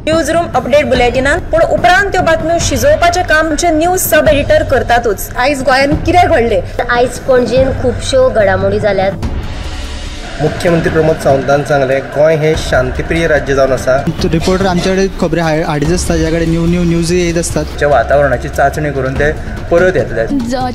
News room update बुलेटिनान, पूण उपरांत त्यो बातम्यो शिजोवपाचें काम आमचे न्यूज सब एडिटर करतातूच. आयज गोंयांत कितें घडलें? आयज पणजेन खुबश्यो घडामोडी जाल्यात. मुख्यमंत्री प्रमोद सावंतान सांगलें, गोंय हे शांतीप्रिय राज्य जावन आसा. रिपोर्टर आमच्याकडे खबरी हाडीत आसता, ज्या कडेन न्यू न्यू न्यूज येत आसतात. वातावरणाची चाचणी करून ते परत येतले.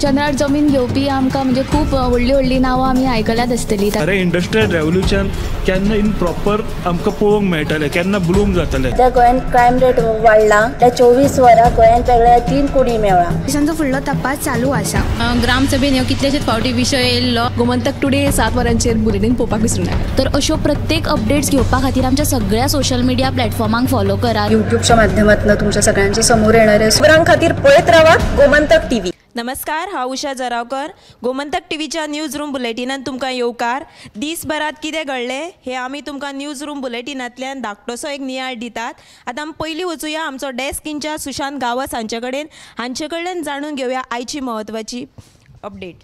चंद्रार जमीन घेवपी आमकां म्हणजे खूब व्हडली व्हडली नांवां आमी आयकल्यात आसतली. अरे इंडस्ट्रियल रेव्होल्युशन केन्ना इन प्रॉपर आमकां पळोवंक मेळटलें, केन्ना ब्लूम जातलें. त्या गोंयांत क्रायम रेट वाडला, त्या 24 वरां गोंयांत वेगळ्या 3 कोटी मेळ्ळा. पोलिसांचो फुडलो तपास चालू आसा. ग्रामसभेन ह्यो कितलेशेच फावटी विशय येयल्लो. गोमंतक टुडे 7 वरांचेर बुलेटीन पळोवपाक विसरूं नाका. तर अश्यो प्रत्येक अपडेट्स घेवपा खातीर आमच्या सगळ्या सोशल मिडिया प्लॅटफॉर्मांक फॉलो करात. युट्यूबच्या माध्यमातून तुमच्या सगळ्यांच्या समोर येणारे खबरां खातीर पळयत रावात गोमंतक टीव्ही. नमस्कार, हांव उषा जरावकर. गोमंतक टीव्हीच्या न्यूज रूम बुलेटिनान तुमकां येवकार. दीसभरात कितें घडलें हें आमी तुमकां न्यूज रूम बुलेटिनांतल्यान धाकटोसो एक नियाळ दितात. आतां आमी पयलीं वचुया आमचो डेस्क इन्चार्ज सुशांत गांवस हांचे कडेन, हांचे कडल्यान जाणून घेवया आयची म्हत्वाची अपडेट.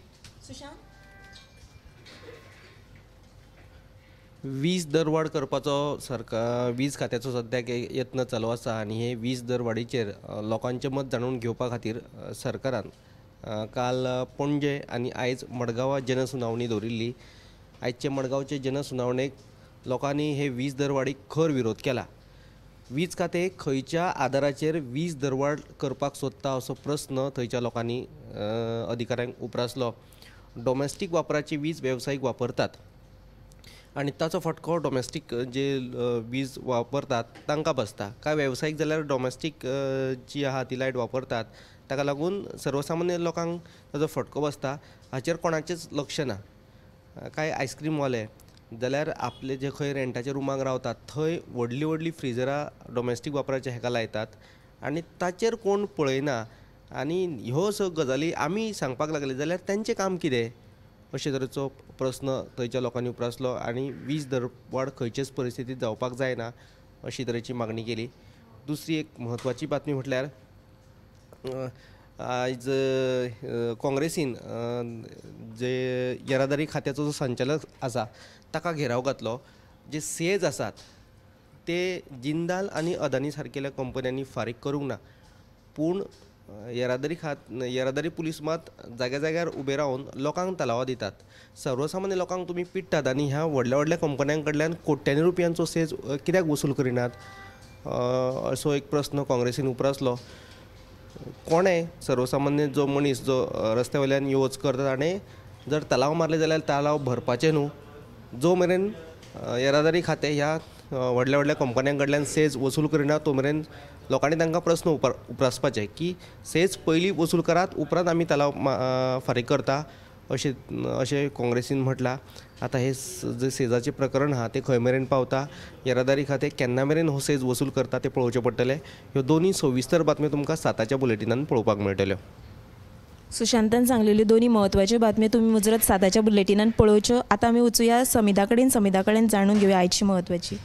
सुशांत, वीज दरवाड करपाचो सरकार वीज खात्याचो सद्याक यत्न चालू आसा आनी हे वीज दरवाडीचेर लोकांचें मत जाणून घेवपा खातीर सरकारान काल पणजे आनी आयज मडगांवां जनसुनावणी दवरिल्ली. आयचे मडगांवचे जनसुनावणेक लोकांनी हे वीज दरवाडीक खर विरोध केला. वीज खातें खंयच्या आदाराचेर वीज दरवाड करपाक सोदता असो प्रस्न थंयच्या लोकांनी अधिकाऱ्यांक उप्रासलो. डोमेस्टीक वापराची वीज वेवसायीक वापरतात आनी ताचो फटको डोमेस्टीक जे वीज वापरतात तांकां बसता. कांय वेवसायीक जाल्यार डोमेस्टीक जी आहा ती लायट वापरतात, ताका लागून सर्वसामान्य लोकांक ताचो फटको बसता. हाचेर कोणाचेंच लक्ष ना. कांय आयस्क्रीमवाले जाल्यार आपले जे खंय रेंटाच्या रुमाक रावतात थंय व्हडलीं व्हडलीं फ्रिजरां डोमेस्टीक वापराच्या हेका लायतात आनी ताचेर कोण पळयना. आनी ह्यो सगळ्यो गजाली आमी सांगपाक लागले जाल्यार तांचें काम कितें अशे तरेचो प्रस्न थंयच्या लोकांनी उप्रासलो आनी वीज दरवाड खंयचेच परिस्थितींत जावपाक जायना अशी तरेची मागणी केली. दुसरी एक म्हत्वाची बातमी म्हटल्यार आयज काँग्रेसीन जे येरादारी खात्याचो जो संचालक आसा ताका घेराव घातलो. जे सेज आसात ते जिंदाल आनी अदानी सारकेल्या कंपन्यांनी फारीक करूंक ना, पूण येरादारी पुलीस मात जाग्या जाग्यार उबे रावन लोकांक तलावां दितात. सर्वसामान्य लोकांक तुमी पिडटात आनी ह्या व्हडल्या व्हडल्या कंपन्यां कडल्यान कोट्यांनी रुपयांचो सेज कित्याक वसूल करिनात असो एक प्रस्न काँग्रेसीन उप्रासलो. कोणें सर्वसामान्य जो मनीस जो रस्त्या वयल्यान यो वच करता ताणें जर तलाव मारले जाल्यार तलाव भरपाचें न्हू. जो मेरेन येरादारी खातें ह्या व्हडल्या व्हडल्या कंपन्यां कडल्यान सेज वसूल करिना तो मेरेन लोकांनी तांकां प्रस्न उप्रासपाचे की सेज पयलीं वसूल करात, उपरांत आमी तलाव फारीक करता अशें अशें काँग्रेसीन म्हटलां. आतां हे जे सेजाचें प्रकरण आहा तें खंय मेरेन पावता, येरादारी खातें केन्ना मेरेन हो सेज वसूल करता तें पळोवचें पडटलें. ह्यो दोनूय सविस्तर बातम्यो तुमकां 7च्या बुलेटिनान पळोवपाक मेळटल्यो. सुशांतान सांगलेल्यो दोनूय म्हत्वाच्यो बातम्यो तुमी मुजरत 7च्या बुलेटिनान पळोवच्यो. आतां आमी वचुया समिधा कडेन, समिधा कडेन जाणून घेवया आयची म्हत्वाची.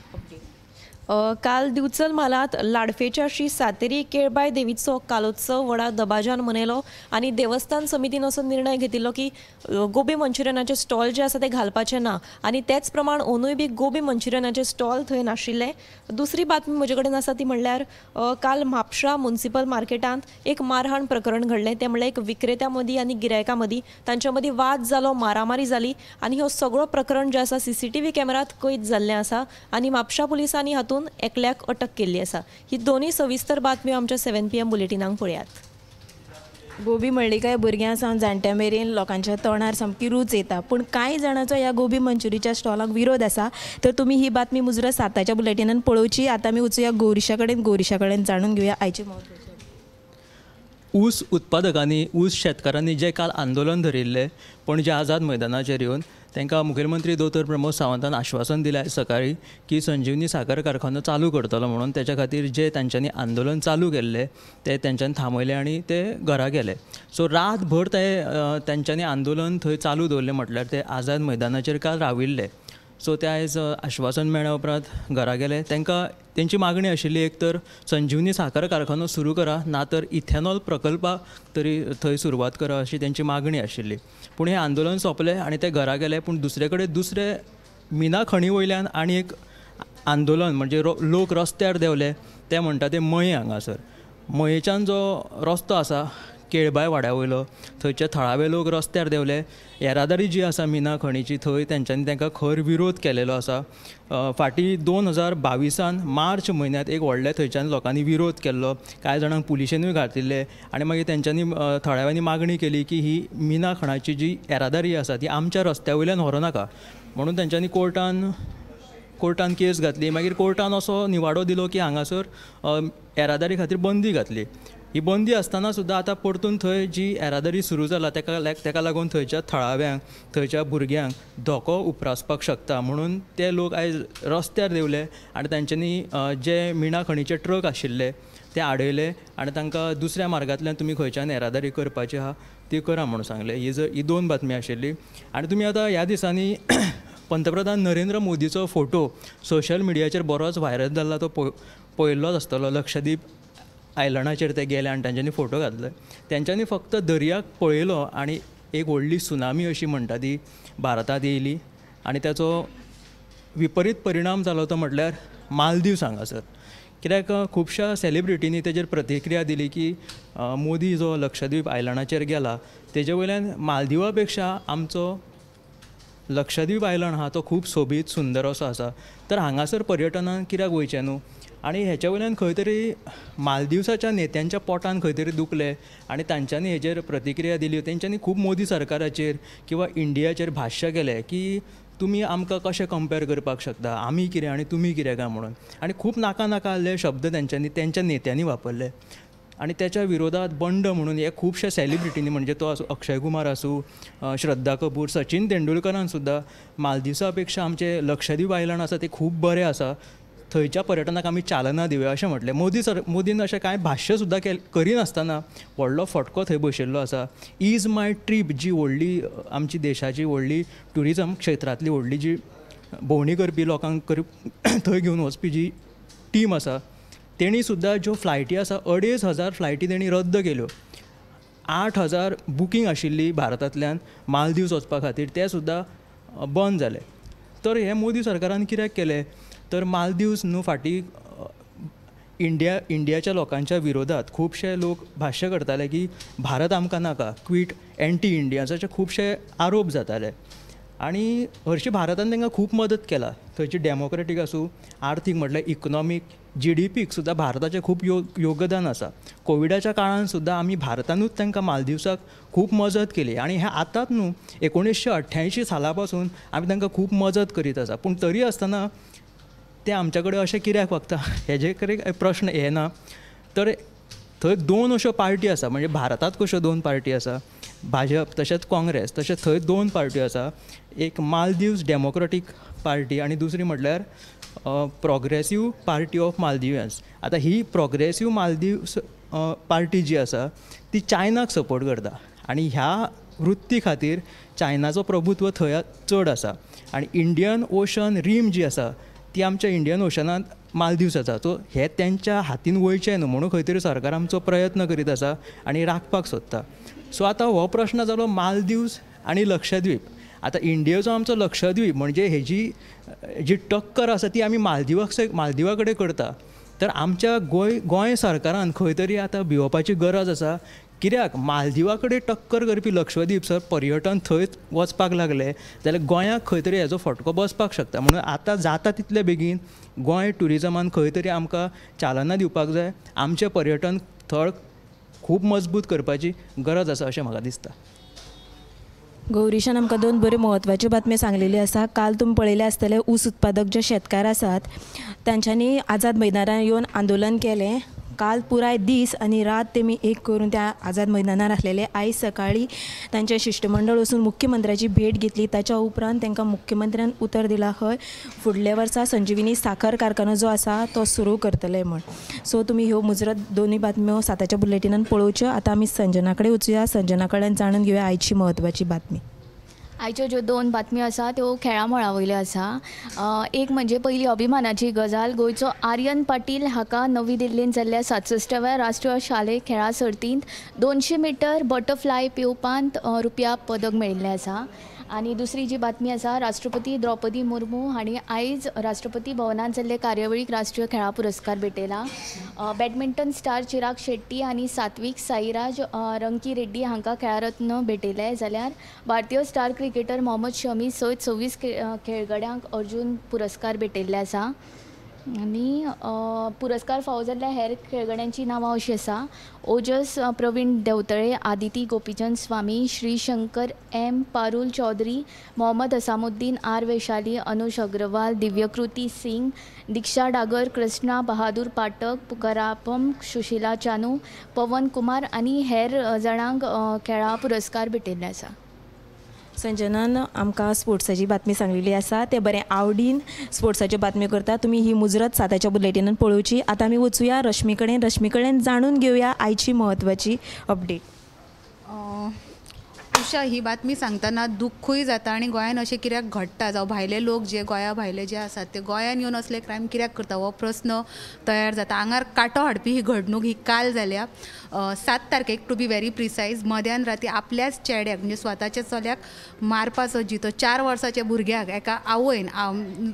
काल दिवचल म्हालांत लाडफेच्या श्री सातेरी केळबाय देवीचो कालोत्सव व्हडा दबाज्यान मनयलो आनी देवस्थान समितीन असो निर्णय घेतिल्लो की गोबी मंचुरियनाचे स्टॉल जे आसा ते घालपाचे ना आनी तेच प्रमाण ओनूय बी गोबी मंचुरियनाचे स्टॉल थंय नाशिल्ले. दुसरी बातमी म्हजे कडेन आसा ती म्हणल्यार काल म्हापशा म्युनिसिपल मार्केटांत एक मारहाण प्रकरण घडलें. तें म्हणल्यार एक विक्रेत्या मदीं आनी गिरायकां मदीं तांच्या मदीं वाद जालो, मारामारी जाली आनी हो सगळो प्रकरण जें आसा सीसीटीव्ही कॅमेरात कैद जाल्लें आसा आनी म्हापशा पुलिसांनी हातूंत एकल्याक अटक केल्ली आसा. ही दोनूय सविस्तर बातम्यो आमच्या 7 PM बुलेटिनांक पळयात. गोबी म्हणली काय भुरग्यां सावन जाणट्यां मेरेन लोकांच्या तोंडार सामकी रूच येता, पूण कांय जाणांचो ह्या गोबी मंचुरीच्या स्टॉलाक विरोध आसा. तर तुमी ही बातमी मुजरत 7च्या बुलेटिनान पळोवची. आतां आमी वचुया गौरीशा कडेन, गौरीशा कडेन जाणून घेवया आयची म्हत्वाची. ऊस उत्पादकांनी, ऊस शेतकारांनी जे काल आंदोलन धरिल्लें पणजे आझाद मैदानाचेर येवन तांकां मुखेलमंत्री दोतोर प्रमोद सावंतान आश्वासन दिलें सकाळी की संजीवनी साखर कारखानो चालू करतलो म्हणून. तेच्या खातीर जे तांच्यांनी आंदोलन चालू केल्लें तें तांच्यांनी थांबयलें आनी ते घरा गेले. सो रातभर ते तांच्यांनी आंदोलन थंय चालू दवरलें, म्हटल्यार ते आझाद मैदानाचेर काल राविल्ले. सो ते आयज आश्वासन मेळ्ळ्या उपरांत घरा गेले. तांकां तेंची मागणी आशिल्ली एक तर संजीवनी साखर कारखानो सुरू करा, ना तर इथेनॉल प्रकल्पाक तरी थंय सुरवात करा अशी तेंची मागणी आशिल्ली. पूण हें आंदोलन सोंपलें आनी ते घरा गेले. पूण दुसरे कडेन दुसरे मिना खणी वयल्यान आनी एक आंदोलन म्हणजे लोक रस्त्यार देंवले ते म्हणटा ते मये हांगासर मयेच्यान जो रस्तो आसा केळबाय वाड्या वयलो थंयचे थळावे लोक रस्त्यार देंवले. येरादारी जी आसा मिना खणीची थंय तेंच्यांनी तांकां खर विरोध केलेलो आसा. फाटीं 2022 मार्च म्हयन्यांत एक व्हडले थंयच्यान लोकांनी विरोध केल्लो, कांय जाणांक पुलिशेनूय घातिल्ले आनी मागीर तेंच्यांनी थळाव्यांनी मागणी केली की ही मिना खणाची जी येरादारी आसा ती आमच्या रस्त्या वयल्यान व्हरूं नाका म्हणून तेंच्यांनी कोर्टान केस घातली. मागीर कोर्टान असो निवाडो दिलो की हांगासर येरादारी खातीर बंदी घातली. ही बंदी आसतना सुद्दां आतां परतून थंय जी येरादारी सुरू जाला तेका लागून थंयच्या थळाव्यांक थंयच्या भुरग्यांक धोको उप्रासपाक शकता म्हणून ते लोक आयज रस्त्यार देंवले आनी तांच्यांनी जे मिना खणीचे ट्रक आशिल्ले ते आडयले आनी तांकां दुसऱ्या मार्गांतल्यान तुमी खंयच्यान येरादारी करपाची आहा ती करा म्हणून सांगलें. ही दोन बातमी आशिल्ली. आनी तुमी आतां ह्या दिसांनी पंतप्रधान नरेंद्र मोदीचो फोटो सोशल मिडियाचेर बरोच व्हायरल जाला तो पळयल्लोच आसतलो. लक्षद्वीप आयलंडाचेर ते गेले आनी तांच्यांनी फोटो घातले. तेंच्यांनी फक्त दर्याक पळयलो आनी एक व्हडली सुनामी अशी म्हणटा ती भारतांत येयली आनी ताचो विपरीत परिणाम जालो तो म्हटल्यार मालदीव्स हांगासर. कित्याक खुबश्या सेलिब्रिटींनी तेजेर प्रतिक्रिया दिली की मोदी जो लक्षद्वीप आयलंडाचेर गेला तेजे वयल्यान मालदिवा पेक्षा आमचो लक्षद्वीप आयलंड आहा तो खूब सोबीत सुंदर असो आसा, तर हांगासर पर्यटनान कित्याक वयचें न्हू. आनी हेच्या वयल्यान खंय तरी मालदिवसाच्या नेत्यांच्या पोटान खंय तरी दुखलें आनी तांच्यांनी हेजेर प्रतिक्रिया दिली. तेंच्यांनी खूब मोदी सरकाराचेर किंवा इंडियाचेर भाश्य केलें की तुमी आमकां कशें कंपेर करपाक शकता, आमी कितें आनी तुमी कितें काय म्हणून. आनी खूब नाका नाका आहले शब्द तेंच्यांनी तेंच्या नेत्यांनी वापरले आनी त्याच्या विरोधात बंड म्हणून हे खुबशे सेलिब्रिटींनी म्हणजे तो आसूं अक्षय कुमार आसूं, श्रद्धा कपूर, सचिन तेंडुलकरान सुद्दां मालदिवसा पेक्षा आमचे लक्षद्वीप आयलंड आसा ते खूब बरें आसा, थंयच्या पर्यटनाक आमी चालना दिवया अशें म्हटलें. मोदीन अशें कांय भाश्य सुद्दां करिनासतना व्हडलो फटको थंय बशिल्लो आसा. Is my trip जी व्हडली आमची देशाची व्हडली ट्युरिजम क्षेत्रांतली व्हडली जी भोंवडी करपी लोकांक थंय घेवन वचपी जी टीम आसा तेणी सुद्दां ज्यो फ्लायटी आसा 2500 फ्लायटी तेणी रद्द केल्यो. 8000 बुकींग आशिल्ली भारतांतल्यान मालदीव्स वचपा खातीर ते सुद्दां बंद जाले. तर हें मोदी सरकारान कित्याक केलें तर मालदीव्स न्हू फाटीं इंडियाच्या लोकांच्या विरोधात खुबशे लोक भाश्य करताले की भारत आमकां नाका, क्वीट एंटी इंडियन्स अशे खुबशे आरोप जाताले. आनी हरशीं भारतान तांकां खूब मदत केला, थंयची डेमोक्रेटीक आसूं, आर्थीक म्हटल्यार इकनॉमीक GDPक सुद्दां भारताचें खूब योगदान आसा. कोविडाच्या काळान सुद्दां आमी भारतानूच तांकां मालदिवसाक खूब मजत केली आनी हें आतांच न्हू 1988 साला पासून आमी तांकां खूब मजत करीत आसा. पूण तरी आसतना ते आमच्या कडेन अशें कित्याक वागता हेजे कडेन प्रश्न येना. तर थंय दोन अश्यो पार्टी आसा, म्हणजे भारतांत कश्यो दोन पार्टी आसा, भाजप तशेंच काँग्रेस, तशेंच थंय दोन पार्ट्यो आसा, एक मालदीव्स डेमोक्रेटीक पार्टी आनी दुसरी म्हटल्यार प्रोग्रेसीव पार्टी ऑफ मालदिवियन्स. आतां ही प्रोग्रेसीव मालदीव्स पार्टी जी आसा ती चायनाक सपोर्ट करता आनी ह्या वृत्ती खातीर चायनाचो प्रभुत्व थंय चड आसा. आनी इंडियन ओशन रीम जी आसा ती आमच्या इंडियन ओशनांत मालदीव्स आसा, सो हे तेंच्या हातीन वयचें न्हू म्हणून खंय तरी सरकार आमचो प्रयत्न करीत आसा आनी राखपाक सोदता. सो आतां हो प्रश्न जालो मालदीव्स आनी लक्षद्वीप. आतां इंडियेचो आमचो लक्षद्वीप म्हणजे हेजी जी टक्कर आसा ती आमी मालदिवा कडेन करता. तर आमच्या गोंय सरकारान खंय तरी आतां भिवपाची गरज आसा, कित्याक मालदिवा कडेन टक्कर करपी लक्षद्वीप सर पर्यटन थंय वचपाक लागले जाल्यार गोंयाक खंय तरी हेजो फटको बसपाक शकता. म्हणून आतां जाता तितले बेगीन गोंय ट्युरिजमान खंय तरी आमकां चालना दिवपाक जाय, आमचें पर्यटन थळ खूब मजबूत करपाची गरज आसा अशें म्हाका दिसता. गौरीशान आमकां दोन बऱ्यो म्हत्वाच्यो बातम्यो सांगलेल्यो आसा. काल तुमी पळयलें आसतलें ऊस उत्पादक जे शेतकार आसात तांच्यांनी आझाद मैदानार येवन आंदोलन केलें. काल पुराय दीस आनी रात तेमी एक करून त्या आझाद मैदानार आसलेले. आयज सकाळीं तांचें शिश्टमंडळ वचून मुख्यमंत्र्याची भेट घेतली. ताच्या उपरांत तांकां मुख्यमंत्र्यान उतर दिलां खंय फुडल्या वर्सा संजिवनी साखर कारखानो जो आसा तो सुरू करतले म्हूण. सो तुमी ह्यो मुजरत दोनूय बातम्यो 7च्या बुलेटिनान पळोवच्यो. आतां आमी संजना कडेन वचुया, संजना कडेन जाणून घेवया आयची म्हत्वाची बातमी. आयच्यो ज्यो दोन बातम्यो आसा त्यो खेळा मळा वयल्यो आसा. एक म्हणजे पयली अभिमानाची गजाल, गोंयचो आर्यन पाटील हाका नवी दिल्लीन जाल्ल्या 67व्या राष्ट्रीय शालेय खेळा सर्तींत 200 मिटर बटरफ्लाय पेंवपांत रुपया पदक मेळिल्लें आसा. आनी दुसरी जी बातमी आसा, राष्ट्रपती द्रौपदी मुर्मू हांणी आयज राष्ट्रपती भवनांत जाल्ले कार्यावळीक राष्ट्रीय खेळां पुरस्कार भेटयला. बॅडमिंटन स्टार चिराग शेट्टी आनी सात्विक साईराज रंकी रेड्डी हांकां खेळारत्न भेटयले, जाल्यार भारतीय स्टार क्रिकेटर मोहम्मद शमी सयत 26 खेळगड्यांक अर्जुन पुरस्कार भेटयल्ले आसा. आनी पुरस्कार फावो जाल्ल्या हेर खेळगड्यांची नांवां अशीं आसा: ओजस प्रवीण देवतळे, आदिती गोपीचंद स्वामी, श्रीशंकर एम, पारुल चौधरी, मोहम्मद हसामुद्दीन, आर वैशाली, अनुश अग्रवाल, दिव्यकृती सिंग, दीक्षा डागर, कृष्णा बहादूर पाठक, पुकारापम सुशिला चानू, पवन कुमार आनी हेर जाणांक खेळां पुरस्कार भेटयल्ले आसा. संजनान आमकां स्पोर्ट्साची बातमी सांगलेली आसा, ते बरें आवडीन स्पोर्ट्साच्यो बातम्यो करता. तुमी ही मुजरत 7च्या बुलेटिनान पळोवची. आतां आमी वचुया रश्मी कडेन, रश्मी कडेन जाणून घेवया आयची म्हत्वाची अपडेट. उषा, ही बातमी सांगतना दुख्खूय जाता आनी गोंयान अशें कित्याक घडटा, जावं भायले लोक जे गोंया भायले जे आसात ते गोंयान येवन असले क्रायम कित्याक करता हो प्रस्न तयार जाता. आंगार कांटो हाडपी ही घडणूक ही काल जाल्या 7 तारखेक, टू बी व्हेरी प्रिसायज, मध्यान राती आपल्याच चेड्याक म्हणजे स्वताच्या चल्याक मारपाचो जितो 4 वर्साच्या भुरग्याक एका आवयन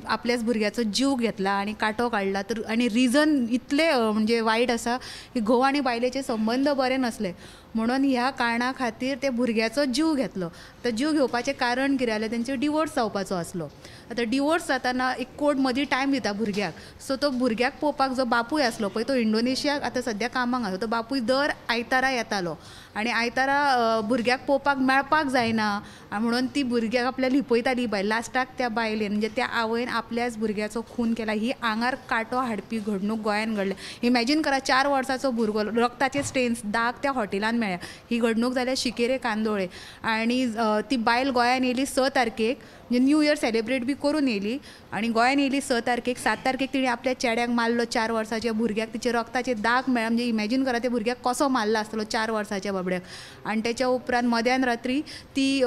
आपल्याच भुरग्याचो जीव घेतला आनी कांटो काडला. तर आनी रिजन इतलें म्हणजे वायट आसा की घोव आनी बायलेचे संबंद बरे नासले म्हणून ह्या कारणा खातीर ते भुरग्याचो जीव घेतलो. आतां जीव घेवपाचें कारण कितें जालें, तेंचो डिवोर्स जावपाचो आसलो. आतां डिवोर्स जाताना एक कोर्ट मदीं टायम दिता भुरग्याक, सो तो भुरग्याक पळोवपाक जो बापूय आसलो पळय तो इंडोनेशियाक आतां सद्या कामाक आसलो, तो बापूय दर आयतारा येतालो आनी आयतारा भुरग्याक पळोवपाक मेळपाक जायना म्हणून ती भुरग्याक आपल्या लिपयताली बायल. लास्टाक त्या बायलेन म्हणजे त्या आवयन आपल्याच भुरग्याचो खून केला. ही आंगार कांटो हाडपी घडणूक गोंयान घडल्या. इमॅजीन करा, 4 वर्साचो भुरगो, रक्ताचे स्टेन्स दाग त्या हॉटेलान मेळ्ळ्या. ही घडणूक जाल्या शिकेरे कांदोळे आनी ती बायल गोंयान येयली 6 तारखेक, म्हणजे न्यू इयर सेलिब्रेट बी करून येयली आनी गोंयान येयली 6 तारखेक. 7 तारखेक तिणें आपल्या चेड्याक मारलो, 4 वर्साच्या भुरग्याक, तिचे रक्ताचे दाग मेळ्ळे. म्हणजे इमॅजीन करा त्या भुरग्याक कसो मारला आसतलो 4 वर्साच्या बाबड्याक. आनी तेच्या उपरांत मध्यान रात्री ती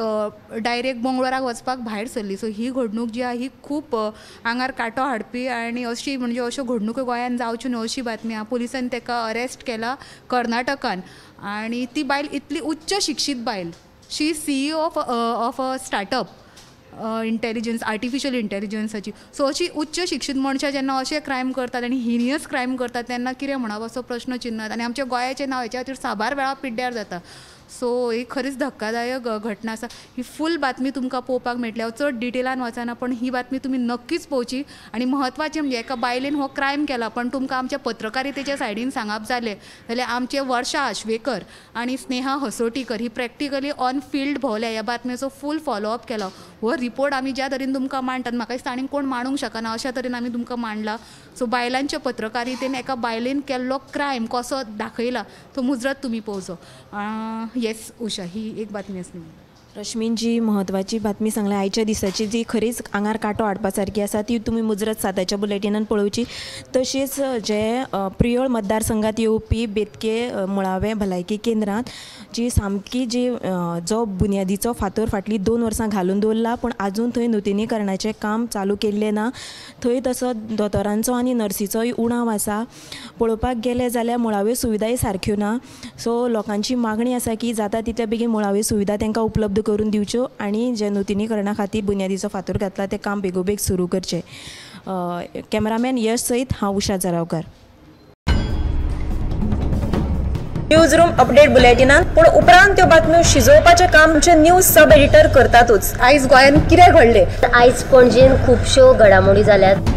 डायरेक्ट बंगळुराक वचपाक भायर सरली. सो ही घडणूक जी आहा ही खूब आंगार कांटो हाडपी आनी अशी म्हणजे अश्यो घडणुको गोंयान जावच्यो न्हय अशी बातमी आहा. पुलिसान ताका अरेस्ट केला कर्नाटकान आनी ती बायल इतली उच्च शिक्षीत बायल, she is CEO of a startup intelligence, artificial इंटेलिजन्साची. सो अशी उच्च शिक्षीत मनशां जेन्ना अशे क्रायम करतात आनी हिनियस क्रायम करतात तेन्ना कितें म्हणप असो प्रश्न चिन्ह. आनी आमच्या गोंयाचें नांव हेच्या खातीर साबार वेळा पिड्ड्यार जाता. सो ही खरीच धक्कादायक घटना आसा. ही फूल बातमी तुमकां पळोवपाक मेळटली. हांव चड डिटेलान वचना, पण ही बातमी तुमी नक्कीच पळोवची. आनी म्हत्वाचें म्हणजे एका बायलेन हो क्रायम केला, पण तुमकां आमच्या पत्रकारितेच्या सायडीन सांगप जालें जाल्यार आमचे वर्षा आश्वेकर आनी स्नेहा हसोटीकर ही प्रॅक्टिकली ऑन फिल्ड भोंवल्या, ह्या बातमेचो फूल फॉलोअप केलो. हो रिपोर्ट आमी ज्या तरेन तुमकां मांडटात, म्हाका दिसता आनी कोण मांडूंक शकना अशा तरेन आमी तुमकां मांडला. सो बायलांच्या पत्रकारितेन एका बायलेन केल्लो क्रायम कसो दाखयला तो मुजरत तुमी पळोवचो. येस उषा, ही एक बातमी आसली. रश्मीन जी म्हत्वाची बातमी सांगल्या आयच्या दिसाची, जी खरीच आंगार कांटो हाडपा सारकी आसा, ती तुमी मुजरत 7च्या बुलेटिनान पळोवची. तशीच जे प्रियोळ मतदारसंघात येवपी बेतके मुळावें भलायकी केंद्रांत जी सामकी जी जो बुन्यादीचो फातर फाटलीं 2 वर्सां घालून दवरला, पूण आजून थंय नुतनीकरणाचें काम चालू केल्लें ना. थंय तसो दोतोरांचो आनी नर्सीचोय उणाव आसा. पळोवपाक गेलें जाल्यार मुळाव्यो सुविधाय सारक्यो ना. सो लोकांची मागणी आसा की जाता तितल्या बेगीन मुळाव्यो सुविधा तांकां उपलब्ध करून दिवच्यो आनी जे नुतनीकरणा खातीर बुन्यादीचो फातर घातला तें काम बेगोबेग सुरू करचें. कॅमेरामॅन यश सयत हांव Usha Jaravkar. News room update बुलेटिनान पूण उपरांत त्यो बातम्यो शिजोवपाचें काम आमचे न्यूज सब एडिटर करतातूच. आयज गोंयान कितें घडलें, आयज पणजेन खुबश्यो घडामोडी जाल्यात.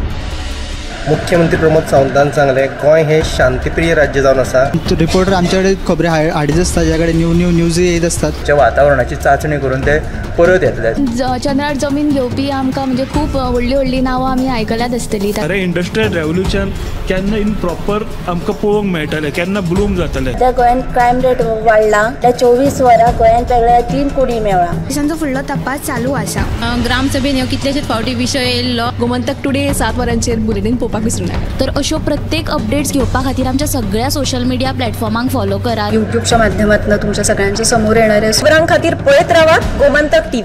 मुख्यमंत्री प्रमोद सावंतान सांगलें, गोंय हें शांतिप्रिय राज्य जावन आसा. रिपोर्टर आमचे कडेन खबरी हाडीत आसता, ज्या कडेन न्यू न्यू न्यूज येत आसतात. वातावरणाची चांचणी करून ते परत येतले. चंद्रार जमीन घेवपी आमकां म्हणजे खूब व्हडली व्हडली नांवां आमी आयकल्यात आसतली. अरे इंडस्ट्रियल रेव्होल्युशन केन्ना इन प्रॉपर आमकां पळोवंक मेळटलें, केन्ना ब्लूम जातलें. सध्या गोंयांत क्रायम रेट वाडला, त्या 24 वरां गोंयांत वेगळ्या 3 कोटी मेळ्ळा. पोलिसांचो फुडलो तपास चालू आसा. ग्रामसभेन ह्यो कितलेशेच फावटी विशय येयल्लो. गोमंतक टुडे 7 वरांचेर बुलेटीन पळोवपाक विसरूं नाका. तर अश्यो प्रत्येक अपडेट्स घेवपा खातीर आमच्या सगळ्या सोशल मिडिया प्लॅटफॉर्मांक फॉलो करात. यूट्यूबच्या माध्यमातून तुमच्या सगळ्यांच्या समोर येणारे खबरां खातीर पळयत रावा गोमंतक टीव्ही.